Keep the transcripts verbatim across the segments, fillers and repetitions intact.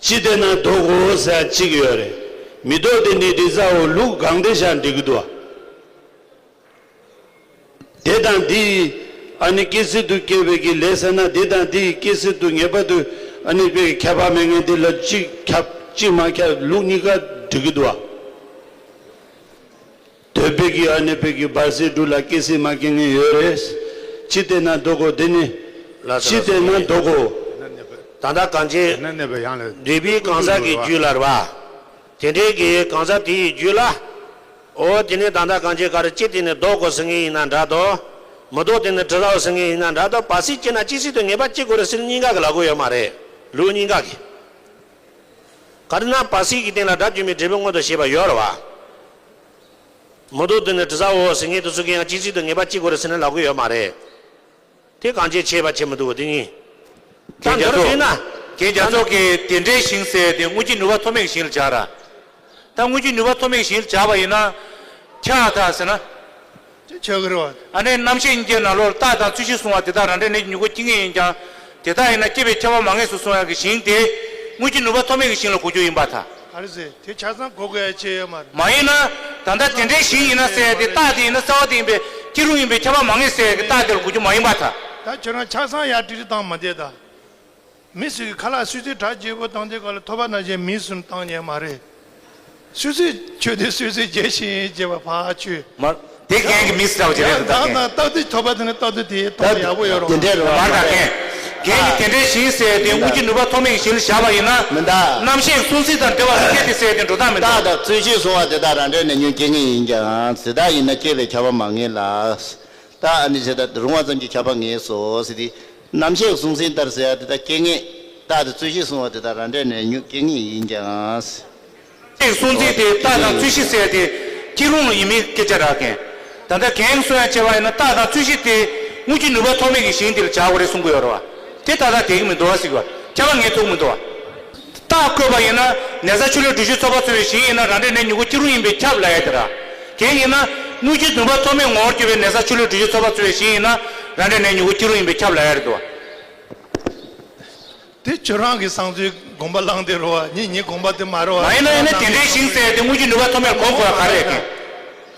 ཅི་བདེ་ན་ལྡོག་གོ་ཟེར་ཡ་གཅིག་ཡོད་རེད། མི་ལྡོག་དེ་ནི་རི་ཟ་འོ་ལུག་གང་དེ་བཞག་འགྲིག་གི་འདུག་བ། དེ་དང་དེ་ཨ་ནི་སྐྱེ་སྲིད་དུ་སྐྱེ་བའི་གི་ལས་ཟེར་ན་དེ་དང་དེ་སྐྱེ་སྲིད་དུ་ངེས་པར་དུ་ཨ་ནི་པའི་ཁྱད་པར་མེད་མཁན་དེ་ལ་གཅིག་ཁྱབ་གཅིག་མ་ཁྱབ་ལུག་གཉིས་ཀ་འགྲིག་གི་འདུག་བ། འདོད་པའི་གི་ཨ་ནི་པའི་གི་བར་སྲིད་དྲུག་ལ་སྐྱེ་སྲིད་མ་སྐྱེ་མཁན་ཡོད་རེད། ཅི་བདེ་ན་ལྡོག་གོ་དེ་ནི། ཅི་བདེ་ན་ལྡོག་གོ། ད་ལྟ་གང་ཅི། ན་ནས་པའི་ཡང་ལ། འདས་པའི་གང་ཟག་གི་རྒྱུད་ལ་རེད་བ། དེ་འདྲའི་གི་གང་ཟག་དེ་ཡི་རྒྱུད་ལ། འོ་དེ་ནས་ད་ལྟ་གང་ཅི་ག་རེ་ཅི་དེ་ནས་ལྡོག་དགོས་ཟེར་མཁན་ཡིན་ན་འདྲ་དོ། མི་ལྡོག་དེ་ནས་དྲི་ཟའོ་ཟེར་མཁན་ཡིན་ན་འདྲ་དོ། བར་སྲིད་ཅི་ན་ཅི་སྲིད་དུ་ངེས་པ་ཅི་དགོས་རེད་ཟེར་གཉིས་ཀ་གི་ལབ་དགོས་ཡོད་མ་རེད། ལུགས་གཉིས་ཀ་གི། ག་རེ་ན་བར་སྲིད་ཀྱི་སྟེང་ལ་དགྲ་བཅོམ་པའི་འབྲས་བུ་མངོན་དུ་བྱེད་པ་ཡོད་རེད་བ། མི་ལྡོག་དེ་ནས་དྲི་ཟའོ་ཟེར་མཁན་དེ་ཚོ་གི་ཡང་ཅི་སྲིད་དུ་ངེས་པ་ཅི་དགོས་རེད་ཟེར་ན་ལབ་དགོས་ཡོད་མ་རེད། དེ་གང་ཅི་ཆད་པ་ཆད་མི་འདུག་དེ་གཉིས། ད་རྒན་རྒྱ་མཚོ། འདི་ན། རྒན་རྒྱ་མཚོ་གིས་དེ་འདྲའི་ཞིང་ཟེར་དེ་དངོས་གཞི་ནུས་པ་ཐོགས་མེད་ཀྱི་ཞིང་ལ་སྦྱར་ར། ད་དངོས་གཞི་ནུས་པ་ཐོགས་མེད་ཀྱི་ཞིང་ལ་སྦྱར་བ་ཡིན་ན། ཆགས་ཐག་ཟེར་ན། ཅི་ཆགས་ཀྱི་རེད་བ། ཨ་ནི་རྣམ་ཤེས་གཉིས་ཀའི་ནང་ལོགས་ལ་རྟགས་དང་རྩོད་གཞི་གསུམ་པ་དེ་དག་རང་འབྲས་གནས་ཀྱི་མྱུ་གུ་སྐྱེ་ངེས་ཡིན་ཀྱང་། དེ་དག་ཡིན་ན་སྐྱེ་བས་ཁྱབ་པ་མ་ངེས་སུ་གསུངས་ཡག་གི་ཞིང་དེ། དངོས་གཞི་ནུས་པ་ཐོགས་མེད་ཀྱི་ཞིང་ལ་གོ་རྒྱུ་ཡིན་པར་ཐལ། ག་རེ་ཟེར་དེ་ཆ་ཚང་གོ་དགོས་ཡ་ཆེ་ཡོད་མ་རེད། མ་ཡིན་ན། ད་ལྟ་དེ་འདྲའི་ཞིང་ཡིན་ན་ཟེར་ཡ་དེ་རྟགས་དེ་ཡིན་ན་གསལ་བ་དེ་ཡིན་པས་སྐྱེ་རུང་ཡིན་པས་ཁྱབ་པ་མ་ངེས་ཟེར་ཡ་གི་རྟགས་དེ་ལ་གོ་རྒྱུ་མ་ཡིན་པར་ཐལ། ད་ཁྱོད་རང་ཆགས་སང་ཡར་ཀྲིག་ཀྲིག་བཏང་མ་བསྡད་ད། མི་ཞིག་གི་ཁ་ལག་སུད་སི་གྲ་རྒྱས་པོ་བཏང་དུས་ག་ལ་ཐོབ་པ་ནང་བཞིན་མིས་སུན་བཏང་ཉན་མ་རེད། སུད་སི་ཆོས་དེ་སུད་སི་རྒྱལ་ཞིང་རྒྱས་པ་ཕར་ཆོས། མ། དེ་རྒན་གྱི་མིས་ལྟ་བུ་ཅིག་རེད་ད་རྒན། ད་ལྟ་ལྟ་དུས་ཐོབ་པ་དེ་ནི་ལྟ་དུས་དེ་ཐོབ་པ་ཡག་པོ་ཡོད་རོགས། དེ་འདྲས་རེད་མ་རེད་ད་རྒན། རྒན་གྱི་དེ་འདྲའི་ཞིང་ཟེར་དེ་དངོས་གཞི་ནུས་པ་ཐོགས་མེད་ཀྱི་ཞིང་ལ་བཞག་པ་ཡིན་ན། མི་འདའ། རྣམ་ཤེས་སུན་སི་དང་འབྲེལ་བ་སྐད་དེ་ཟེར་དེ་འགྲོ་སྟངས་མི་འདུག་རྟགས་དང་རྩོད་གཞི་གསུམ་པ་དེ་དག་རང་འབྲས་གནས་མྱུ་གུ་སྐྱེ་ངེས་ཡིན་ཀྱང་དེ་དག་ཡིན་ན་སྐྱེ་བས་ཁྱབ་པ་མ་ངེས་ལ། རྟགས་ཨ་ནི་ཟེར་ད་རུང་བ་ཙམ་གྱིས་ཁྱབ་པ་ངེས་སོ་ཟེར་ཏེ། རྣམ་ཤེས་གསུང་ཟིན་ལྟར་ཟེར་ཡ་དེ་དག་སྐྱེ་ངེས། རྟགས་དེ་རྩོད་གཞི་གསུང་བ་དེ་དག་རང་འབྲས་གནས་མྱུ་གུ་སྐྱེ་ངེས་ཡིན་ཀྱང་། ཤེས་གསུང་ཟིན་དེ་རྟགས་དང་རྩོད་གཞི་ཟེར་ཡ་དེ་སྐྱེ་རུང་ལ་ཡིན་མིན་སྐད་ཆ་རག་མཁན། ད་ལྟ་རྒན་གསུང་ཡ་བྱས་པ་ཡིན་ན་རྟགས་དང་རྩོད་གཞི་དེ་དངོས་གཞི་ནུས་པ་ཐོགས་མེད་ཀྱི་ཞིང་དེ་ལ་བྱ་དགོས་རེད་གསུང་གི་ཡོད་རེད་བ། དེ་ཏག་ཏག་བསྡད་ཀྱི་མི་འདུག་བ་ཟེར་གི་བ། ཁྱབ་པ་ངེས་ཐུབ་མི་འདུག་བ། རྟགས་བཀོད་པ་ཡིན་ན་ནད་རྩ་ཆུ་ལྷག་དྲི་ཆུ་ཚོགས་པ་ཚོས་ཞིང་ཡིན་ན་རང་འབྲས་གནས་མྱུ་གུ་སྐྱེ་རུང་ཡིན་པས་ཁྱབ་ལབ་ཡ་དེ་ར། རྒན་ཡིན་ན་དངོས་གཞི་ནུས་པ་ཐོགས་མེད་ངོ་བོར་གྱུར་པའི་ནད་རྩ་ཆུ་ལྷག་དྲི་ཆུ་ཚོགས་པ་ཚོས་ཞིང་ཡིན་ན་རང་འབྲས་གནས་མྱུ་གུ་སྐྱེ་རུང་ཡིན་པས་ཁྱབ་ལབ་ཡ་རེད་འདུག་བ། དེ་ཁྱོད་རང་གི་བསམ་ཚུལ་དགོངས་པ་བླངས་ཏེ་རོ་བ། ངས་ངའི་དགོངས་པ་དེ་མ་རོ་བ། མ་ཡིན་ན་ཡིན་ན་དེ་འདྲའི་ཞིང་ཟེར་དེ་དངོས་གཞི་ནུས་པ་ཐོགས་མེད་གོ་དགོས་པ་ག་རེ་རེད་མཁན།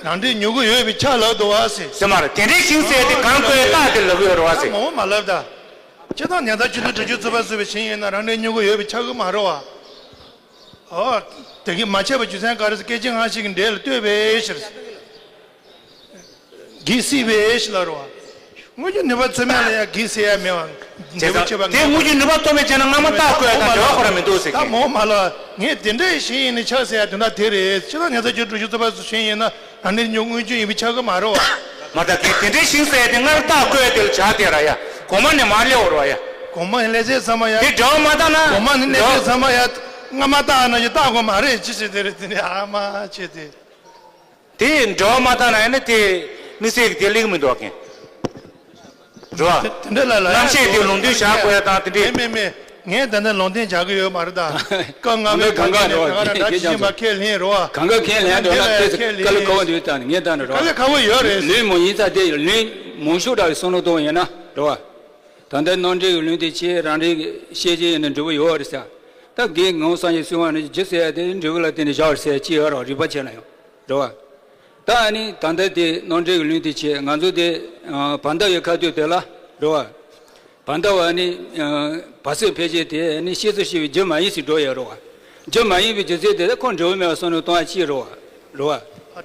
རང་འབྲས་མྱུ་གུ་ཡོད་པའི་ཆ་ལག་ཏུ་བ་ཟེར། ཟེར་མ་རེད། དེ་འདྲའི་ཞིང་ཟེར་དེ་གང་བཀོད་རྟགས་དེ་ལབ་ཀྱི་ཡོད་རེད་བ་ཟེར། མང་པོ་མ་ལབ་ད། ཁྱེད་དང་ཉན་ཐག་ཆུ་ནི་འབྲི་རྒྱུ་རྩོད་པ་བཟོས་པའི་ཞིང་ཡིན་ན་རང་འབྲས་མྱུ་གུ་ཡོད་པའི་ཆ་གི་མ་རོ་བ། ཨོ། དེ་གི་མ་ཆད་པའི་རྒྱུ་མཚན་ག་རེ་ཟེར་སྐད་ཅིག་སྔ་ཕྱི་གི་འབྲེལ་ལ་ལྟོས་པའི་ཕྱིར། གིས་སྲིད་པའི་ཨེ་ཤི་ལ་རོ། དངོས་ཀྱི་ནུས་པ་ཚོད་མེད་ལ་ཡང་གིས་སྲིད་ཡ་མེད་པ། འབྲས་བུ་ཆེ་བ་དེ་དངོས་ཀྱི་ནུས་པ་ཐོགས་མེད་བྱས་ན་སྔ་མ་རྟགས་བཀོད་ཡ་དང་འབྲེལ་བ་ཁོ་རང་མི་འདུག་ཟེར་ད་གི། མོ་མ་ལ་ངས་དེ་འདྲའི་ཞིང་ཡིན་ནི་ཆགས་ཟེར་ཡ་དོན་དག་དེ་རེད། ཕྱི་ལ་ཉ་ཚ་ཁྱོད་འགྲོ་རྒྱུ་རྩོད་པ་ཚོ་ཞིང་ཡིན་ན་རང་ནི་ཉོ་དངོས་ཀྱི་ཡིན་པའི་ཆགས་གི་མ་རེད་བ། མ་ད་གི་དེ་འདྲའི་ཞིང་ཟེར་ཡ་དེ་སྔར་རྟགས་བཀོད་ཡ་དེ་ལ་བྱ་དེ་ར་ཡ། གོང་མ་ནས་མར་སླེབས་འོར་བ་ཡ། གོང་མ་ཡིན་ལས་ཚེ་ཚང་མ་ཡ། དེ་འབྲེལ་བ་མ་བཏང་ན། གོང་མ་ནི་ལས་ཚེ་ཚང་མ་ཡ། སྔ་མ་རྟགས་ན་ཡ་རྟགས་གོ་མ་རེད་ཅི་ཞིག་དེ་རེད་དེ་ནི་ཨ་མ་ཆེ་དེ། དེ་འབྲེལ་བ་མ་བཏང་ན་ཡང་ན་དེ་དམིགས་བསལ་གྱི་དེ་ལེགས་མི་འདུག་ག་རེད་བ། དེ་འདྲ་ལ་ལ་རྣམ་ཤེས་དེ་ལུང་འདྲེན་བྱ་དགོས་ཡ་དང་དེ་འདྲའི། མེད་མེད་མེད། ངས་ད་ནས་ལུང་འདྲེན་བྱ་གི་ཡོད་མ་རེད་ད། སྐབས་སྔ་མའི་གང་ག་ནས་ད་ག་ར་ད་ཇི་བཞིན་པ་ཁས་ལེན་རོ་བ། གང་ག་ཁས་ལེན་འགྲོ་ན་དེ་དཀའ་ལས་ཁག་པོ་འདུག་ད་ངས་ད་ནས་རོ་བ། དཀའ་ལས་ཁག་པོ་ཡོད་རེད། ལུང་མོ་ཡིན་ཙང་དེ་ལུང་མང་ཤོས་འདྲ་བའི་བསམ་བློ་གཏོང་ཡོད་ན་རོ་བ། ད་ལྟ་རྣམ་འགྲེལ་གྱི་ལུང་དེ་ཆེ་རང་རེ་ཤེས་བྱའི་ཡིན་ན་འབྲས་བུ་ཡོད་རེད་ཟེར། ད་དགེ་ངོ་སངས་རྒྱས་གསུངས་པ་ནི་རྒྱུ་ཟེར་ཡ་དེ་འབྲས་བུ་ལ་བརྟེན་ནས་བཞག་རེད་ཟེར་ཡ་ཅི་ཡོད་རོགས་རིག་པ་བྱས་ན་ཡང་རེད་བ། ད་ཨ་ནི་ད་ལྟ་དེ་རྣམ་འགྲེལ་གྱི་ལུང་དེ་ཆེ་ང་ཚོ་དེ་བར་འདབ་ཡི་ཁ་ཐུག་དེ་ལ་རེད་བ། བར་འདབ་བ་ནི་བར་སྲིད་ཕལ་ཆེར་དེ་ནི་ཤེས་སུ་ཤེས་པའི་རྒྱུ་མ་ཡིན་ཟེར་འགྲོ་ཡ་རེད་བ། རྒྱུ་མ་ཡིན་པའི་རྒྱུ་མཚན་དེ་ལ་ཁོ་འབྲས་བུ་མེད་པ་བསམ་བློ་གཏོང་ཡ་ཅི་རེད་བ། རེད་བ།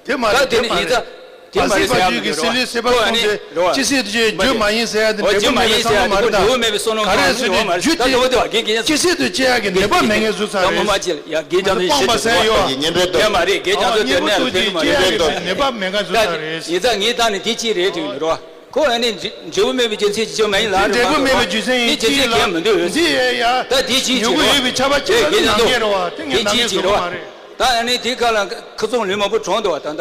དེ་མ་རེད། དེ་མ་རེད། དེ་མ་རེད། བར་སྲིད་པ་རྒྱུད་ཀྱི་སྲིད་ལུས་སྲིད་པ་ཁོ་ཨ་ཁོང་ནི་དེ་རེད་བ། ཅི་སྲིད་དུ་སྐྱེ་རྒྱུ་མ་ཡིན་ཟེར་ཡ་དེ་འབྲས་བུ་མེད་པའི་བསམ་བློ་མ་རེད་ད། འབྲས་བུ་མེད་པའི་བསམ་བློ་ག་རེ་ཟེར་ནས་རྒྱུ་དེ་ཅི་སྲིད་དུ་སྐྱེ་ཡ་གི་ནུས་པ་མེད་མཁན་བཟོ་ཚར་རེད། ཡ་དགེ་རྒྱ་མཚོ་ཡི་སྤོང་པ་ཟེར་ཡོད་བ། ཉན་པའི་དོ། ཡ་མ་རེད། དགེ་རྒྱ་མཚོ་དེ་ནས་ཐོན་མ་རེད། ནུས་པ་མེད་མཁན་བཟོ་ཚར་རེད། ཡིན་ཙང་ངས་ད་ནི་དེ་ཅི་རེད་དྲན་གི་རེད་བ། ཁོ་ཨ་ནི་འབྲས་བུ་མེད་པའི་རྒྱུ་མཚན་གྱི་ཆོས་མ་ཡིན་ལ་རེད་མ་གཏོགས་འབྲས་བུ་མེད་པའི་རྒྱུ་མཚན་ཡིན་ཅི་ལ་འདི་རྒྱུ་མཚན་གལ་མི་འདུག་འདི་ཡ་ཡ། ད་འདི་ཅི་ཅི་རེད་བ། ཡོད་པའི་ཆ་བ་ཅི་ལ་ནང་རྒྱལ་རེད་བ། དེ་ངས་ནང་རྒྱལ་བཟོ་གི་མ་རེད། ད་ཨ་ནི་དེ་ཁ་ལ་ཁ་ཚོང་ལུས་མང་པོ་གྲོངས་འདུག་བ། ད་ད་རེད་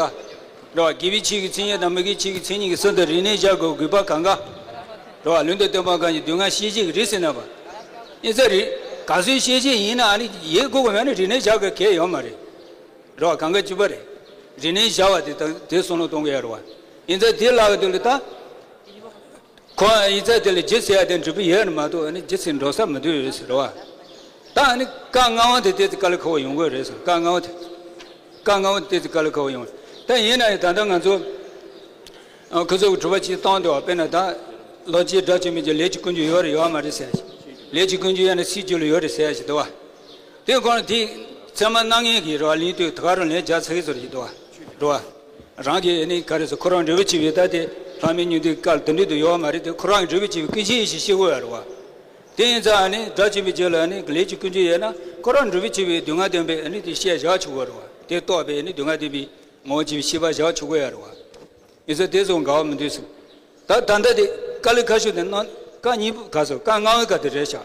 བ། དགེ་བའི་ཆོས་ཀྱི་མཚན་ཉིད་དང་མི་དགེའི་ཆོས་ཀྱི་མཚན་ཉིད་ཀྱི་ཟུར་དུ་རིག་གནས་བཞག་དགོས་དགོས་པ་གང་ག་རེད་བ། ལུང་དང་བསྟན་པ་གང་ཡིན་སྡུག་བསྔལ་ཤེས་བྱེད་ཀྱི་རིགས་ཟེར་ན་བ། ཡིན་ས་རེད། ག་ཚོད་ཤེས་བྱེད་ཡིན་ན་ཨ་ནི་ཡེ་དགོས་དགོས་མེད་ན་རིག་གནས་བཞག་དགོས་གལ་ཡོད་མ་རེད། རེད་བ། གང་ག་གཅིག་པ་རེད། རིག་གནས་བཞག་པ་དེ་དང་དེ་བསམ་བློ་གཏོང་གི་ཡོད་རེད་བ། ཡིན་ཙང་དེ་ལབ་དུས་ལ་ད། ཁོ་ཡིན་ཙང་དེ་ལ་རྒྱུ་ཟེར་ཡ་དེ་འབྲས་བུ་ཡོད་ནི་མ་གཏོགས་ཨ་ནི་རྒྱུ་ཟེར་འགྲོ་ས་མི་འདུག་ཟེར་བ། ད་ཨ་ནི་བཀའ་ལྔ་པ་དེ་ཏོག་ཙམ་དཀའ་ལས་ཁག་པོ་ཡོང་གི་རེད་ཟེར། བཀའ་ལྔ་པ་དེ། བཀའ་ལྔ་པ་དེ་ཏོག་ཙམ་དཀའ་ལས་ཁག་པོ་ཡོང་། ད་ཡིན་ན་ཡང་ད་ལྟ་ང་ཚོ་ཁོ་ཚོ་གི་གྲུབ་པ་ཅིག་བཏང་འདུག་བ། དཔེར་ན་ད་ལོ་གཅིག་དགྲ་བཅོམ་མི་གྱི་ལས་ཀྱི་ཀུན་འབྱུང་ཡོད་རེད་ཡོད་མ་རེད་ཟེར་ཡ་ཞིག་ལས་ཀྱི་ཀུན་འབྱུང་ཡོད་ན་སྲིད་རྒྱུད་ལ་ཡོད་རེད་ཟེར་ཡ་ཞིག་འདུག་བ། དེ་ཁོ་ན་དེ་ཚད་མ་སྣ་ལྔའི་གི་རེད་བ། ལན་དུས་ད་ག་རང་ལན་རྒྱག་ཚར་གི་ཟེར་གྱི་འདུག་བ། རེད་བ། རང་གི་ནི་ག་རེ་ཟེར། ཁོ་རང་འབྲས་བུ་སྐྱེ་བའི་ད་དེ་ལྷ་མིན་སྨྱུག་འདི་སྐབས་དེ་འདྲ་དུ་ཡོད་བ་མ་རེད་དེ། ཁོ་རང་གི་འབྲས་བུ་སྐྱེ་བའི་ཀུན་གཞི་ཡེ་ཤེས་ཤེས་དགོས་ཡ་རེད་བ། དེ་ཡིན་ཙང་ནི་དགྲ་བཅོམ་པའི་རྒྱུད་ལ་ནི་ལས་ཀྱི་ཀུན་འབྱུང་ཡོད་ན་ཁོ་རང་འགྲུབ་པའི་ཆེ་བའི་སྡུག་བསྔལ་བདེན་པའི་ནི་དེ་བཤད་བཞག་ཆོག་གི་རེད་བ། དེ་རྟོགས་པའི་ནི་སྡུག་བསྔལ་བདེན་པའི་ངོ་བོ་ཆེ་བའི་ཤེས་པ་བཞག་ཆོག་གི་ཡོད་རེད་བ། ཡིན་ཙང་དེ་ཚོ་འགལ་བ་མི་འདུག་གསུངས། ད་ད་ལྟ་དེ་དཀའ་ལས་ཁག་ཤོས་དེ་ནང་བཀའ་གཉིས་པོ་ག་ཚོད་བཀའ་ལྔ་པའི་སྐབས་དེ་རེད་ཤག་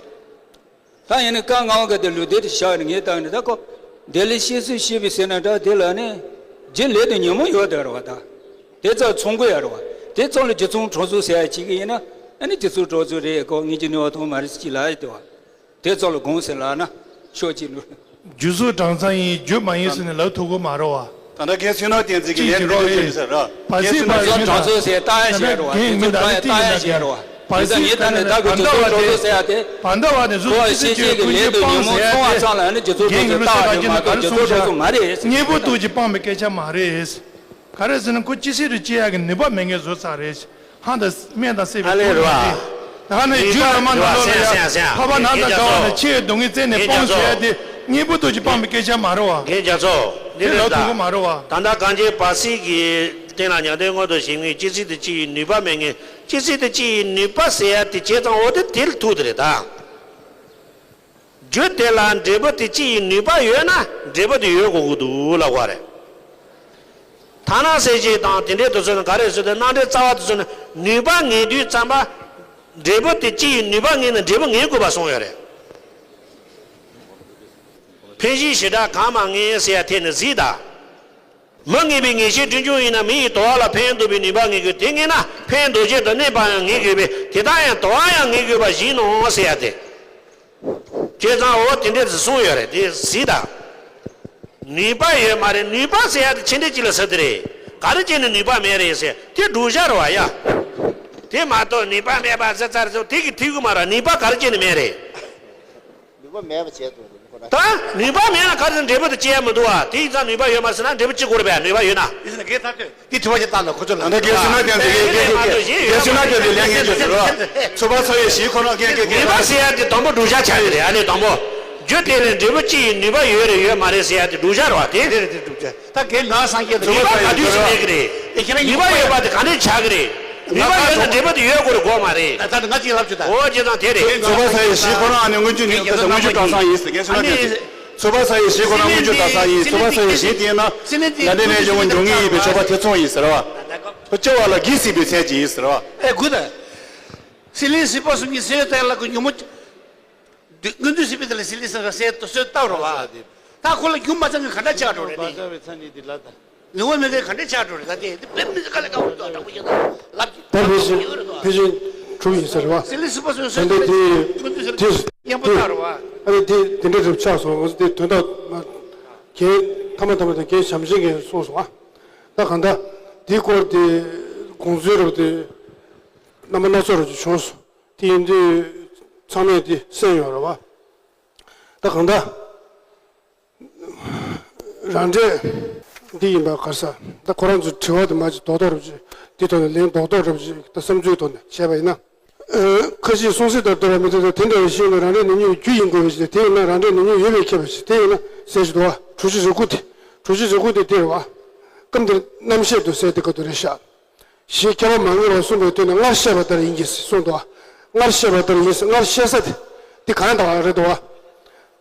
ད་ཡིན་ནི་བཀའ་ལྔ་པ་ག་དེ་ལུས་བདེ་དུ་བཞག་ནས་ངས་བཏང་ནས་ད་ཁོ་དེ་ལས་ཤེས་སུ་ཤེས་པའི་ཟེར་ན་འདྲ་དེ་ལ་ནི་རྒྱུ་ལས་དང་ཉོན་མོངས་ཡོད་དེ་རེད་བ། ད་དེ་ཙམ་ཚོང་དགོས་ཡ་རེད་བ། དེ་ཙམ་ལ་རྒྱུ་མཚུངས་གྲོགས་ཚོགས་ཟེར་ཡ་གཅིག་གི་ཡིན་ན་ཨ་ནི་རྒྱུ་མཚུངས་གྲོགས་ཚོགས་རེད། ཁོ་ངེད་ཀྱི་ནུས་པ་ཐོག་མ་རེད་གཅིག་ལ་ཡ་དེ་བ། དེ་ཙམ་ལ་དགོངས་ཟེར་ལབ་ན་ཤོག་གཅིག་ལུས། རྒྱུ་ཚོགས་གྲངས་ཚང་ཡིན་རྒྱུ་མ་ཡིན་ཟེར་ནས་ལབ་ཐུབ་ཀྱི་མ་རེད་བ། ད་ལྟ་རྒན་བསོད་ནམས་བསྟན་འཛིན་གྱིས་ལན་འདི་འདྲ་བྱས་ཟེར་ར། བ་སི་བ་རྒན་སོ་གྲངས་ཚོད་ཟེར་ལྟ་ཡ་ཞིག་རེད་བ། རྒན་མི་ལྟ་ཡ་ཞིག་རེད་བ། བ་སི་ད་ངས་ད་ནི་ད་གི་རྒྱུ་ཚོགས་གྲོགས་ཚོགས་ཟེར་ཡ་དེ། བ་ད་བ་ནི་གཟུགས་ཅི་སྲིད་ཀྱི་ལས་དང་ཉོན་མོངས་ཚོང་བ་ཙམ་ལ་ནི་རྒྱུ་ཚོགས་གྲོགས་ཚོགས་ལྟ་བ་དེ་མ་གཏོགས་རྒྱུ་ཚོགས་གྲོགས་ཚོགས་མ་རེད་ཟེར། དངོས་པོ་སྟོབས་ཀྱིས་སྤངས་པའི་སྐད་ཆ་མ་རེད། ག་རེ་ཟེར་ན་ཁོ་ཅི་སྲིད་དུ་སྐྱེ་ཡག་གི་ནུས་པ་མེད་མཁན་བཟོ་ཚར་རེད། ཧང་དང་སྨན་དང་བསྲེས་པའི་ཨ་ལས་ཁོག་རེད་ནང་དེ། ད་ནི་རྒྱུ་ལ་མ་ནང་ལོགས་ལ་ཡ་འཕགས་པ་ནང་དང་འདྲ་བ་ལ་ཆེ་བའི་སྡུག་བསྔལ་བཙལ་ནས་སྤོང་ཟེར་ཡ་དེ་དངོས་པོ་སྟོབས་ཀྱིས་སྤངས་པའི་སྐད་ཆ་མ་རེད་བ། རྒན་རྒྱ་མཚོ། འདི་དེ་ལབ་ཐུབ་ཀྱི་མ་རེད་བ། ད་ལྟ་གངས་ཅན་བར་སྲིད་ཀྱི་སྟེང་ལ་མྱང་འདས་མངོན་རྟོགས་ཞེས་ངེས་ཅི་སྲིད་དུ་སྐྱེ་བའི་ནུས་པ་མེད་མཁན་ཅི་སྲིད་དུ་སྐྱེ་བའི་ནུས་པ་ཟེར་ཡ་དེ་བྱས་ཙང་འོ་དེ་དེ་ལ་ཐུག་དེ་རེད་ད། རྒྱུ་དེ་ལ་འབྲས་བུ་དེ་སྐྱེ་ཡི་ནུས་པ་ཡོད་ན་འབྲས་བུ་དེ་ཡོད་དགོས་ཀྱི་འདུག་ལབ་པ་རེད། ཐ་ན་གསལ་བྱེད་དང་དེ་འདྲའི་དུ་ཚོད་ནི་ག་རེ་ཟེར་ཏེ་རྣམ་འགྲེལ་རྩ་བ་དུ་ཚོད་ནི་ནུས་པ་ངེས་དུས་ཙམ་པ། འབྲས་བུ་དེ་སྐྱེ་ཡི་ནུས་པ་ངེས་ན་འབྲས་བུ་ངེས་དགོས་པ་གསུངས་ཡོད་རེད། ཕན་གཞན་བྱེ་བྲག་གང་མ་ངེས་ཟེར་ཡ་དེ་ནི་གཟིགས་དང་། མི་ངེས་པའི་ངེས་ཤེས་སྤྲོས་བཅུག་ཡིན་ན་མི་ཡི་དོར་བ་ལ་ཕན་འདོགས་པའི་ནུས་པ་ངེས་དགོས། དེ་ངེས་ན་ཕན་འདོགས་བྱེད་དུ་གནས་པ་ཡང་ངེས་དགོས་པས་དེ་དག་ཡང་དོར་བ་ཡང་ངེས་དགོས་པ་བཞིན་ནོ་ཟེར་ཡ་དེ། བྱས་ཙང་འོ་དེ་འདྲས་སུ་གསུངས་ཡོད་རེད་དེ་གཟིགས་དང་། ནུས་པ་ཡོད་མ་རེད། ནུས་པ་ཟེར་ཡ་དེ་ཕྱི་འབྲེལ་གཅིག་ལ་ཟེར་དེ་རེད། ག་རེ་བྱས་ནས་ནུས་པ་མེད་རེད་ཟེར་དེ་སྒྲུབ་བྱ་རེད་བ་ཡ། དེ་མ་གཏོགས་ནུས་པ་མེད་པ་ཟེར་ཚར་ཚོ་དེ་གི་ཐིག་གི་མ་རེད། ནུས་པ་ག་རེ་བྱས་ནས་མེད་རེད། ནུས་པ་མེད་པ་བྱས་འདུག་ཁོ་ན། ད་ནུས་པ་མེད་ན་ག་རེ་འབྲས་བུ་དེ་སྐྱེ་ཡ་མི་འདུག་བ། དེ་ཡིན་ཙང་ནུས་པ་ཡོད་མ་ཟེར་ན་འབྲས་བུ་སྐྱེ་དགོས་རེད་པས། ནུས་པ་ཡོད་ན། དེ་ཟེར་ན་དགེ་ཐག་ཆོད། དེ་དྲི་བ་ཞིག་བཏང་ན་ཁོ་ཚོ་ལ། ད་ལྟ་རྒན་བསོད་ནམས་ཀྱིས་དེ་རྒན་རྒན་རྒན་རྒན་བསོད་ནམས་ཀྱིས་དེ་ལན་ངེས་ཀྱི་ཟེར་རོ། ཚོགས་པ་ཚོ་ཡི་གཞི་ཁོ་ན་རྒན་རྒན་རྒན། ནུས་པ་ཟེར་ཡ་དེ་དང་པོ་བསྒྲུབ་བྱ་ཆགས་ཀྱི་རེད། ཨ་ནི་དང་པོ། རྒྱུ་དེ་ལས་འབྲས་བུ་སྐྱེ་ཡི་ནུས་པ་ཡོད་རེད་ཡོད་མ་རེད་ཟེར་ཡ་དེ་བསྒྲུབ་བྱ་རེད་བ་དེ། དེ་རེད་དེ་བསྒྲུབ་བྱ། ད་རྒན་ང་སངས་རྒྱས་ནུས་པ་ག་དུས་སུ་མེད་ཀྱི་རེད། ནུས་པ་ཡོད་པ་དེ་ག་འདྲས་ཆགས་ཀྱི་རེད། ནུས་པ་ཡོད་ན་འབྲས་བུ་དེ་ཡོད་དགོས་རེད་དགོས་མ་རེད། ད་ད་ང་གཅིག་ལབ་ཆོག་ད། འོ་བྱས་ཙང་དེ་རེད། ཚོགས་པ་ཚོ་ཡི་གཞི་ཁོ་ན་ཨ་ནི་སྔོན་འཇུག་ཉིད་དེ་སྔོན་འཇུག་གྲངས་ཚང་ཡིན་ཟེར་རྒན་བསོད་ནམས་ཀྱིས། ཚོགས་པ་ཚོ་ཡི་གཞི་ཁོ་ན་སྔོན་འཇུག་གྲངས་ཚང་ཡིན། ཚོགས་པ་ཚོ་ཡི་གཞི་དེ་ཡིན་ན་ལ་འདི་ནས་འབྱུང་བ་འབྱུང་ངེས་ཡིན་པའི་ཆོས་པ་ཐེ་ཚོམ་ཡིན་ཟེར་བ། སྐྱེ་བ་ལ་གེགས་སྲིད་པའི་མཚན་ཅིག་ཡིན་ཟེར་བ། ཨེ་དགོས་ད། སྲེད་ལེན་སྲིད་པ་གསུམ་གྱི་སྲེད་ཡོད་ལྟ་ལ་ཀུན་ཉོན་མོངས། སྔོན་དུས་སྲིད་པའི་དེ་ལ་སྲེད་ལེན་སྲིད་པ་སྲེད་དུ་སྲོད་ལྟ་བར་བ། ད་ཁོ་ལ་རྒྱུ་མ་ཚང་གི་ག་འདྲ་ཆགས་འགྲོ་རེད་ནི། ནུས་པ་མེད་མཁན་ག་འདྲ་ཆགས་འགྲོ་རེད། ད་དེ་དེ་དཔེ་མི་སྲིད་ག་ལ་དཀའ་བ་འདུག་དྲང་པོ་བཤད་ན་ལབ་ཀྱི། ད་ཕལ་ཆེར་ཕལ་ཆེར་གྲུབ་ཡིན་ཟེར་བ། སྲེད་ལེན་སྲིད་པ་སྲོད་ད་ལྟ་སྲོད་དེ་སྔོན་དུས་སྲིད་དེ་པ་དེ་གཉེན་པོ་ལྟ་བར་བ། ཨ་ནི་དེ་དེ་འདྲ་རེད་ཆགས་སོང་། ང་ཚོ་དེ་དོན་དག་རྒན་ཐ་མ་ཐ་མ་དང་རྒན་བྱམས་ཆེན་གྱིས་གསུངས་སོང་ཨ། ད་གང་ལྟར་དེའི་སྐོར་དེ་དགོངས་ཚུལ་རབ་དེ་རྣམ་པ་སྣ་ཚོགས་རབ་ཅིག་བྱུང་སོང་། དེ་ཡིན་དུས་ཚང་མས་དེ་གསན་ཡོད་རེད་བ། ད་གང་ལྟར་རང་འགྲེལ་འདི་ཡིན་པ་ག་རེ་ཟེར། ད་ཁོ་རང་ཚོའི་དྲི་བ་དེ་མ་ཅིག་རྡོག་རྡོག་རབ་ཅིག་འདི་ཐོག་ནས་ལན་རྡོག་རྡོག་རབ་ཅིག་ད་བསམ་ཚུལ་ཐོག་ནས་བཤད་པ་ཡིན་ན། ཨ་ཁ་ཅིག་གསུང་སྲོལ་ལྟར་འདོད་པ་མི་འདོད་དེ་དེ་འདྲ་བའི་ཤེས་ནས་རང་འབྲས་ནི་རྒྱུ་ཡིན་དགོས་པའི་ཕྱིར་དེ་ཡིན་ན་རང་འབྲས་ནི་ཡོད་པའི་ཁྱད་པར་ཕྱིར་དེ་ཡིན་ན་ཟེར་ཞིག་འདུག་བ། གྲུབ་ཆའི་རིགས་དགུ་དེ་གྲུབ་ཆའི་རིགས་དགུ་དེ་འདིར་བ། སྐབས་འདིར་རྣམ་བཤད་དུ་ཟེར་དེ་ག་དུ་རེད་ཤག་གཞི་ཁྱད་པར་མ་ངེས་པར་གསུངས་པའི་དོན་ནི་སྔར་བཤད་པ་ལྟར་ཡིན་གྱི་གསུངས་འདུག་སྔར་བཤད་པ་ལྟར་ཡིན། སྔར་བཤད་ས་དེ་འདི་གང་ལྟར་རེད་འདུག་བ།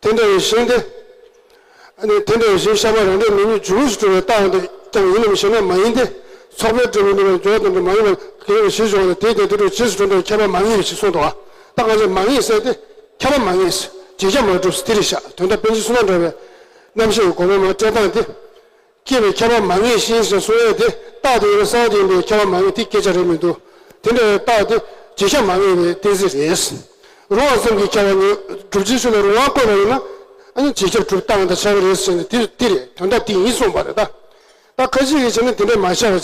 དེ་འདྲ་བའི་ཞིང་དེ། ཨ་ནི་དེ་འདྲ་བའི་ཞིང་ཤར་པ་རང་འབྲས་མི་ཉིད་འབྱུང་བཞིན་གྲུབ་པའི་རྟགས་ཡང་དེ་ཀྱང་ཡིན་ནམ་ཞེ་ན་མ་ཡིན་ཏེ། ཚོགས་པའི་འབྲས་བུ་ནུས་པའི་སྦྱོར་བ་དང་འབྲས་མ་ཡིན་པ་གང་ཡིན་ཞེས་བྱུང་བ་ལ་དེའི་དོན་དེ་འགྲུབ་ཇི་སྲིད་གྲུབ་འགྲོ་ཁྱད་པར་མ་ངེས་པའི་ཕྱིར་གསུངས་འདུག་བ། ད་གང་ཅི་མ་ངེས་ཟེར་ཏེ་ཁྱད་པར་མ་ངེས་ཟེར་རྗེས་ཁྱབ་མ་གྲུབ་ཟེར་དེ་རེད་ཤག་དོན་དག་པཎ་ཆེན་བསོད་ནམས་གྲགས་པའི་རྣམ་བཤད་ཀྱི་དགོངས་པ་མ་བཀྲལ་སྟངས་དེ། སྐྱེས་པའི་ཁྱད་པར་མ་ངེས་ཤིང་ཞེས་གསུང་ཡས་དེ་རྟགས་དེ་ཡིན་པའི་གསལ་བ་དེ་ཡིན་པའི་ཁྱད་པར་མ་ངེས་དེ་སྐད་ཆ་རེད་མི་འདུག་དེ་འདྲ་བའི་རྟགས་དེ་རྗེས་ཁྱབ་མ་ངེས་པའི་གཏན་ཚིགས་རེད། རུང་བ་ཙམ་གྱི་ཁྱད་པར་ངེས་སྒྲུབ་བྱའི་ཆོས་ལ་རུང་བ་བཀོད་པ་ཡིན་ན་ཨ་ནི་རྗེས་ཁྱབ་གྲུབ་རྟགས་དང་ཆགས་ཀྱི་རེད་ཟེར་ནས་དེ་དེ་རེད། དོན་དག་དེ་ཡིན་གསུངས་པ་རེད་ད། ད་ཁ་ཅིག་གིས་བྱས་ན་དེ་འདྲ་མ་བྱ་བ་བྱས།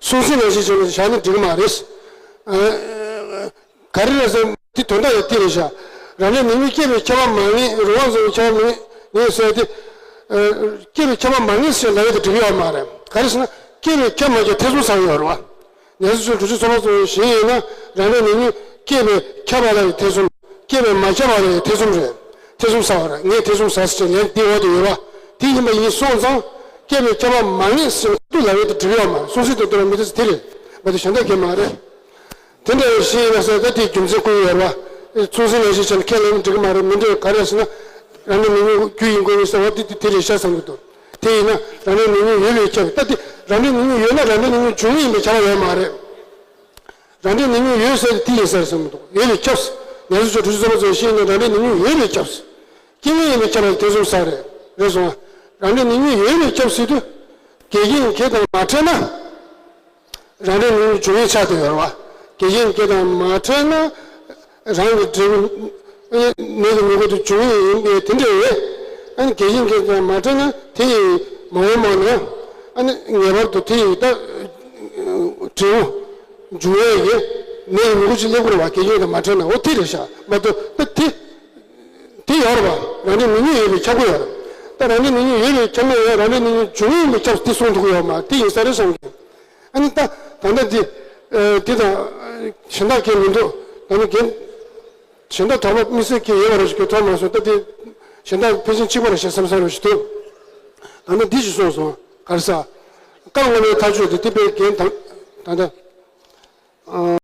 སྲོག་ཟིན་ནང་བཞིན་བྱས་ནས་བཞག་ན་འགྲིག་གི་མ་རེད། ག་རེ་རེད་ཟེར་དེ་དོན་དག་ཡང་དེ་རེད་ཤག་རང་འབྲས་ནི་རྒྱུ་སྐྱེས་པའི་ཁྱད་པར་མ་ངེས། རུང་བ་ཙམ་གྱི་ཁྱད་པར་མ་ངེས་ཟེར་ཏེ། སྐྱེས་པའི་ཁྱད་པར་མ་ངེས་ཟེར་ལབ་ཡས་དེ་འགྲིག་གི་ཡོད་མ་རེད། ག་རེ་ཟེར་ན་སྐྱེས་པའི་ཁྱད་མ་སྐྱེས་ཐེ་ཚོམ་ཟ་གི་ཡོད་རེད་བ། ངལ་གསོ་ཆུང་གྲུབ་ཆེན་ཚོགས་པ་ཚོ་ཞིག་ཡིན་ན་རང་འབྲས་ནི་རྒྱུ་སྐྱེས་པའི་ཁྱད་པར་ལ་ཡང་ཐེ་ཚོམ། སྐྱེས་པའི་མ་ཁྱད་པར་ལ་ཡང་ཐེ་ཚོམ་རེད། ཐེ་ཚོམ་ཟ་བ་རེད། ངས་ཐེ་ཚོམ་ཟ་ཟེར་ལན་འདི་འོག་ཏུ་ཡོད་བ། དེ་ཡིན་པ་ཡིན་སོང་ཙང་སྐྱེས་པའི་ཁྱད་པར་མ་ངེས་ཟེར་ཏུ་ལབ་ཡས་དེ་འགྲིག་ཡོད་མ་རེད། སྲོག་ཟིན་དུ་འདོད་པ་མི་འདོད་ཟེར་དེ་རེད་མ་གཏོགས་གཞན་དག་གང་མ་རེད། དེ་འདྲ་བའི་ཞིག་ཡིན་ན་ཟེར་ད་དེ་རྒྱུ་མཚན་བཀོད་ཡོད་རེད་བ། ཚོད་འཛིན་ལས་བྱེད་ཆ་ནས་ཁས་ལེན་ན་འགྲིག་གི་མ་རེད། མི་འགྲིག་ག་རེ་ཟེར་ན། རང་འབྲས་མི་རྙེད་རྒྱུ་ཡིན་དགོས་ཡིན་ཟེར་བ་དེ་དེ་དེ་རེད་ཤག་བསམ་གྱི་འདུག་དེ་ཡིན་ན་རང་འབྲས་མི་རྙེད་ཡོད་པས་ཁྱབ། ད་དེ་རང་འབྲས་མི་རྙེད་ཡོད་ན་རང་འབྲས་མི་རྙེད་འབྱུང་ངེས་ཡིན་པས་ཁྱབ་པ་ཡོད་མ་རེད། རང་འབྲས་མི་རྙེད་ཡོད་ཟེར་དེ་དེ་ཡིན་ས་རེད་བསམ་གྱི་འདུག་ཡོད་པས་ཁྱབ། ངལ་གསོ་ཆོས་གྲུབ་ཚང་མ་ཚོས་ཤེས་ན་རང་འབྲས་མི་རྙེད་ཡོད་པས་ཁྱབ། རྐྱེན་ངན་ཡིན་པས་ཁྱབ་པ་དེ་ཚོ་ས་རེད། རེད་སོང་ང་། རང་འབྲས་མི་རྙེད་ཡོད་པས་ཁྱབ་ཟེར་དུས། འགལ་རྐྱེན་གྱི་དང་མ་ཕྲད་ན། རང་འབྲས་མི་རྙེད་འབྱུང་ངེས་ཆགས་བསྡད་ཡོད་རེད་བ། འགལ་རྐྱེན་གྱི་དང་མ་ཕྲད་ན། རང་གི་འབྲས་བུ་ནད་ཀྱི་ནུས་པ་དེ་འབྱུང་ངེས་ཡིན་པས་དེ་འདྲ་རེད། ཨ་ནི་འགལ་རྐྱེན་གྱི་དང་མ་ཕྲད་ན་དེ་ཡི་མ་འོངས་པ་ན། ཨ་ནི་ངེས་པར་དུ་དེ་ཡི་ད་འབྲས་བུ་འབྱུང་བའི་གི་ནད་ཀྱི་ནུས་པ་ཅིག་སླེབས་དགོས་རེད་བ། འགལ་རྐྱེན་དང་མ་ཕྲད་ན། འོ་དེ་རེད་ཤག་མ་གཏོགས་ད་དེ། དེ་ཡོད་རེད་བ། རང་འབྲས་མི་རྙེད་ཡོད་པས་ཁྱབ་ཀྱི་ཡོད་རེད། ད་རང་འབྲས་མི་རྙེད་ཡོད་པས་ཁྱབ་ན་ཡང་རང་འབྲས་མི་རྙེད་འབྱུང་ངེས་ཡིན་པས་ཁྱབ་དེ་གསུང་ཐུབ་ཀྱི་ཡོད་མ་རེད། དེ་ཡིན་ས་རེད་བསམ་གྱི། ཨ་ནི་ད་ད་ལྟ་འདི་ཨ་འདི་དང་གཞན་དག་གས་མི་འདུག་ད་ནི་རྒན་གཞན་དག་དོགས་པ་དམིགས་བསལ་གྱི་ཡོད་པ་རེད་ཞིག་གི་ཐོག་མ་སོང་། ད་འདི་གཞན་དག་ཕལ་ཆེར་གཅིག་པ་རེད་ཤག་བསམ་བསམ་རེད་ཞིག་འདུག་ད་ནི་འདི་ཞིག་གསུངས་སོང་། ག་རེ་ཟ། རྐང་དངོས་མའི་ཐག་གཅོད་དེ་དེ་དཔེ་རྒན་ད་ད་ལྟ།